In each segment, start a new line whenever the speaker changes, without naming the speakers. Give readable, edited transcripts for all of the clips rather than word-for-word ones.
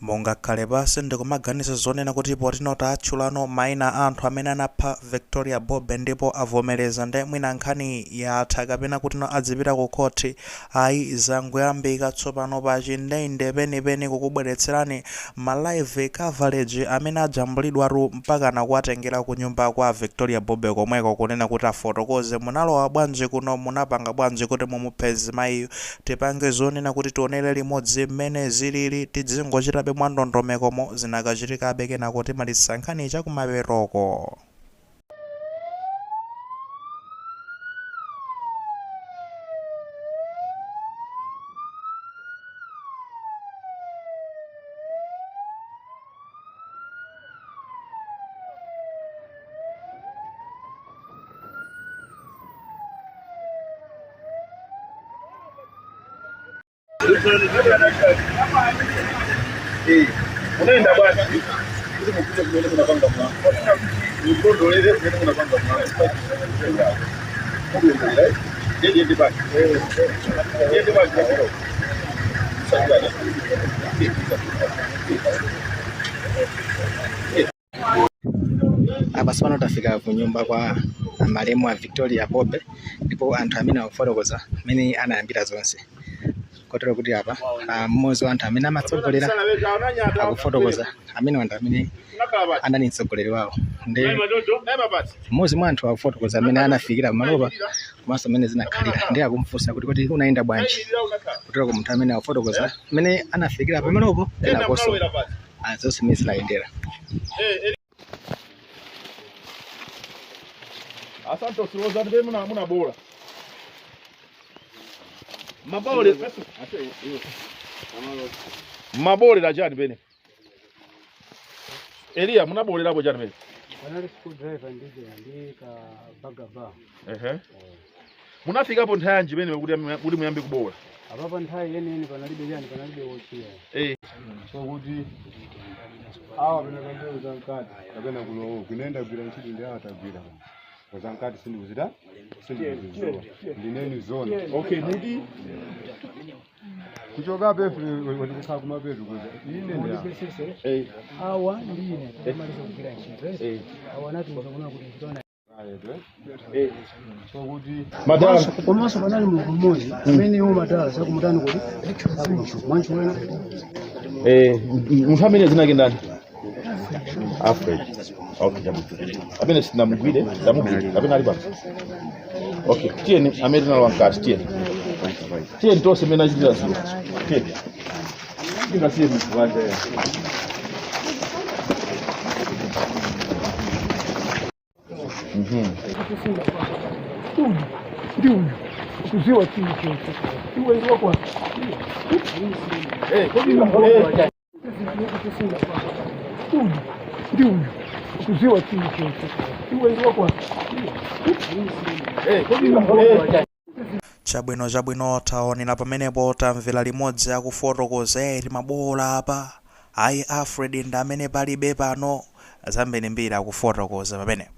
Mungakhale pansi ndikumaganiza zonena kuti potino tatchulano maina a anthu amene anapha Victoria Bobe ndipo avomereza nde mwina nkhani yatha kapena kutino adzipita ku khothi? Ayi, zangoyambika tsopano pa chindeinde penipeni kukubweretserani ma live coverage amene ajambulidwatu mpakana kuwatengera kunyumba kwa Victoria Bobe komweko kunena kuti afotokoze munalowa bwanji kuno, munapanga bwanji kuti mumuphe mzimayiyu. Tipange zonena kuti tionere limodzi mmene zilili, tidzingochitabe mwandondomekomo zinakachitikabe kenako timalizitsa nkhaniyi chakumapetoko.
Unaenda bwanji kuti mupite kumene munapanga mlandu, mukondolere kumene munapanga mlandu. Yende bwanji, yende bwanji.
Apa tsopano tafika ku nyumba kwa malemu a Victoria Bobe, ndipo anthu amene akufotokoza mmene anayambira zonse, kotero kuti apa mmodzi wa anthu amene amatsogolera akufotokoza amene anthu amene anali mtsogoleri wawo, ndi mmodzi mwa anthu akufotokoza amene anafikira pamalopa komanso mmene zinakhalira, ndi akumfunsa kuti kodi unayenda bwanji, kotero ku munthu amene akufotokoza mmene anafikira pamalopo kenakonso zonse mmene zinayendera.
Asante usiloza ndibe muna muna bola. Mabole. Mabole chani pene. Elia munabolerapo chani pene.
Panali screwdriver ndi ka bagaba.
Ehe. Munafikapo nthawi yanji pene kuti muyambe kubola?
Apapa nthawi yeniyeni panalibe chani, panalibe wochiya.
Sokuti awa pena kandeo zamkati kapena kulowo kunoenda kugwira ntchito ndi awa tagwira zamkati sindikuzita, sindikuziziwa ndineni zona.
Okay, muti
kuchokapo ife tikukhala kumapeto kuja ine ndi awa.
Awa ndi ine tamaliza kugwira ntchito. Awa anatiuza kuna kuti ntchito ana
Sokuti
Madala.
Komanso panali munthu mmodzi amene iwo madala sakumutani kuti mwanchiwena.
Munthu amene dzina lake ndani? Alfred. Okay, chabwino. Amene sinamugwire, ndamugwire. Kapena ali pano. Okay, tiyeni amene tinalowa mkati, tiyeni. Tiyeni tonse mmene achitira dzulo. Tiyeni. Tingasiye munthu wanja ya.
Uyu ndi uyu kuziwa chilichonse iwe ndiwa kwa uyu ndi uyu kuziwa chilichonse iwe ndiwa kwa.
Chabwino chabwino, taonera pamenepo, tamvera limodzi akufotokoza eh timabowola apa, ayi Alfred ndi amene palibe pano, zambirimbiri akufotokoza pamenepo.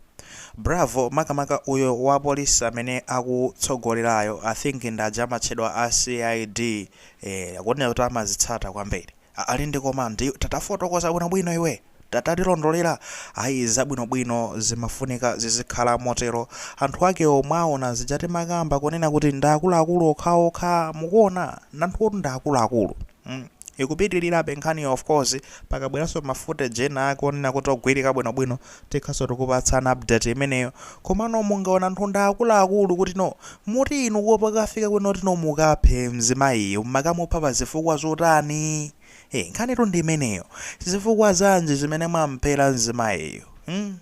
Bravo makamaka uyo wa police amene akutsogolerayo, I think ndi aja amatchedwa a CID eh akuoneka kuti amazitsata kwambiri. Ali ndi command, tatafotokoza bwinobwino iwe, tatilondolera. Ayi, zabwinobwino, zimafunika zizikhala motero. Anthu akewo mwaona zija timakamba kunena kuti ndi akuluakulu okhaokha, mukuona? Anthuwotu ndi akuluakulu. Mm. Ikupitirirabe nkhaniyo of course, pakabweranso ma footage ena ake onena kuti ogwirika bwinobwino, tikhaso tikupatsani update imeneyo. Komano mungaona anthu ndi akuluakulu kuti no, muti inu kopakafika kwinoti no mukaphe mzimayiyu, mmakamupha pa zifukwa zotani? Eh, nkhanitu ndi imeneyo. Zifukwa zanji zimene mwamphera mzimayiyu? Hmm?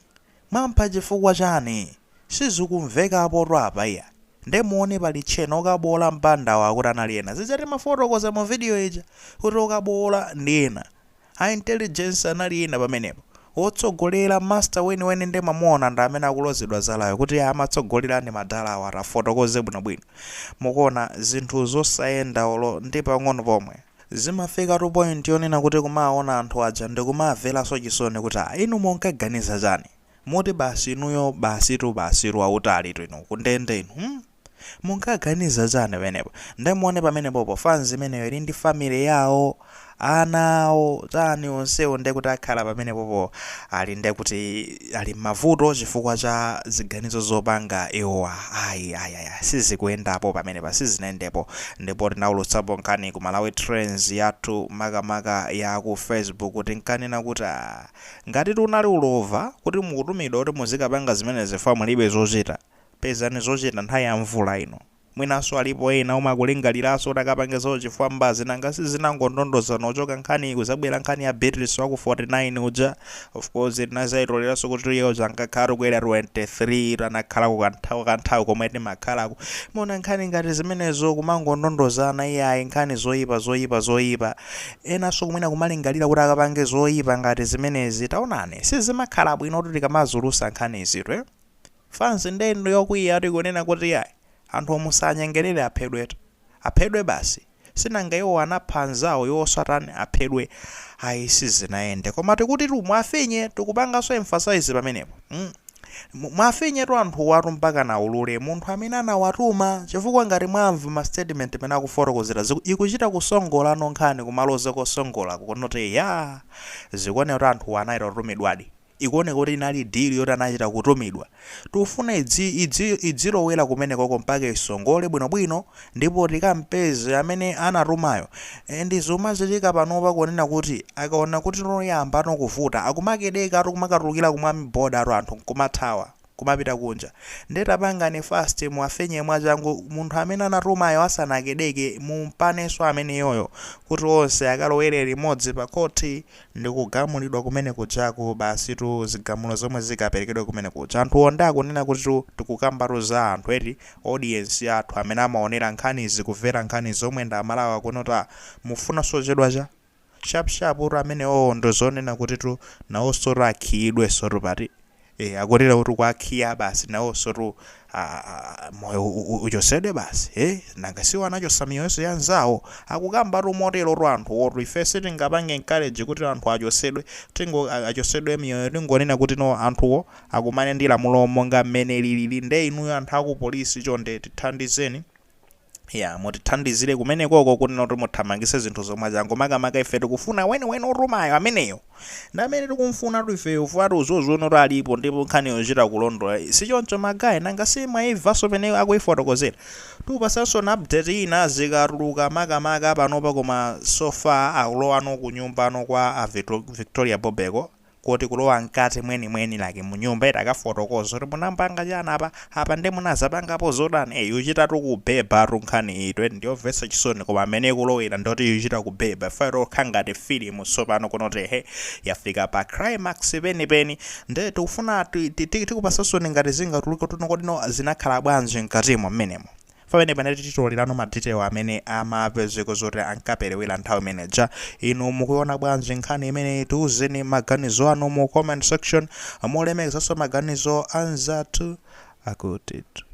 Mwampha chifukwa chani? Sizikumvekapotu apa iya. Nde muone pali tcheni okaboola mpandawo akuti anali ena. Zija timafotokoza mu video ija kuti okaboola ndi ena. A intelligence anali ena pamenepo. Wotsogolera, master weniweni nde mwamuona ndi amene akulozedwa zalayo kuti amatsogolera ndi madala awa tafotokoze bwinobwino. Mukuona zinthu zosayenda olo ndi pang'ono pomwe. Zimafikatu point yonena kuti kumawaona anthu aja ndikumawamveranso chisoni kuti ah inu munkaganiza chani? Moti basi inuyo basitu basitu wautalitu inu kundende inu hmm? Munkaganiza chani pamenepo? Nde muone pamenepopo fans imeneyo ili ndi family yawo. Ana awo tani onsewo ndekuti akhala pamenepopo ali ndekuti ali m'mavuto chifukwa cha ziganizo zopanga iwowa. Ayi, ayi, ayi, sizikuyendapo pamenepa, sizinayendepo. Ndipo tinawulutsapo nkhani ku Malawi Trends yathu, makamaka ya ku Facebook, kuti nkanena kuti ngati tunali ulova kuti mukutumidwa kuti muzikapanga zimenezi fa mulibe zochita, pezani zochita nthawi ya mvula ino. Mwinanso alipo ena omwe akulingaliraso kuti akapange zochifwambazi, nanga sizinangondondozana ochoka nkhani kuzabwera nkhani ya Beatrice waku 49 uja. Of course tinazayitoleranso kuti iye uja ankakhala ku Area 23, anakhalako kanthawi komwe timakhalako. Mona nkhani ngati zimenezo kumangondondozana, iyayi, nkhani zoyipa, zoyipa, zoyipa. Enanso kumwina kumalingalira kuti akapange zoyipa ngati zimenezi. Taonani, sizimakhala bwino kuti tikamazulusa nkhanizi twe fans ndendo yokwiya tikunena kuti yayi, anthu omusanyengerere, aphedwetu, aphedwe basi. Sinanga iwo anapha anzawo, iwo satani, aphedwe. Ayi, sizinayende. Koma tikuti tu mwafinye, tikupanganso emphasize pamenepo, Mwafinyetu anthu watu mpaka naulule munthu amene anawatuma, chifukwa ngati mwamva ma statement amene akufotokozera, ikuchita kusongola nkhani kumaloza kosongola kunoti ya zikuoneka kuti anthu anayita kutumidwadi, ikuoneka kuti inali deal yoti anachita kutumidwa. Tikufuna idzilowera kumenekoko mpaka isongole bwinobwino, ndipo tikampeze amene anatumayo. Ndi zomachitika panopa kunena kuti akaona kuti loyamba nokuvuta, akumakedeka atu, kumakatulukira kumwami boda atu, anthu nkumathawa kumapita kunja. Ndetapangani fast, mwafenye mwachangu munthu amene anatumayo asanakedeke, mumpaneso ameneyoyo, kuti onse akalowere limodzi pa khoti ndi kugamulidwa kumene kujaku basi tu, zigamulo zomwe zikaperekedwe kumene kuja. Anthu onda akunena kuti tu tikukambatu za anthu eti, audience yathu amene amaonera nkhanizi, kumvera nkhani zomwe ndi Amalawi, akunota mufuna sochedwa cha sharp sharp tu amenewo. Ndizonena kuti tu nawonso tu akhiyidwe sotu pati akutera kuti kwakhiya basi, nawonso tu moyo uchosedwe basi. Nanga siwo anachosa miyoyo ya nzawo? Akukamba tu motero tu anthu wotu. Ife sitingapange encourage kuti anthu achosedwe, tingo achosedwe miyoyo, tingonena kuti no, anthuwo akumane ndi lamulo monga mmene lilili. Nde inuyo anthu akupolisi, chonde tithandizeni ya, mutithandizire kumenekoko kuti noti muthamangise zinthu zomwe changu. Makamaka ife tikufuna weniweni otumayo ameneyo, ndi amene tikumfuna tu ifeyo, fatu uzozono tu alipo, ndipo nkhani yochita kulondola sichoncho ma guys? Nanga si mwaimvanso pene akuifotokozera? Tikupasanso na update ina zikatuluka, makamaka panopa. Koma so far akulowano ku nyumbano kwa a Victoria Bobeko, kuti kulowa mkati mwenimweni lake munyumba iti akafotokoza kuti munapanga chani apa, apa ndi munazapangapo zotani. Yuchitatu kubeba tu nkhani iyi, ndiyomvetsa chisoni, koma amene kulowera ndoti yuchita kubeba fairo okha ngati filimu tsopano kunoti he yafika pa climax penipeni. Nde tikufuna tikupasanso ngati zingatuluke tuno kodino zinakhala bwanji mkatimo mmenemo. Pamene panati titolerano ma detail amene amapezeka zoti ankaperewera nthawi imeneja. Inu mukuiona bwanji nkhani imene? Tiuzeni maganizo anu mu comment section, molemekezanso maganizo anzathu akutitu.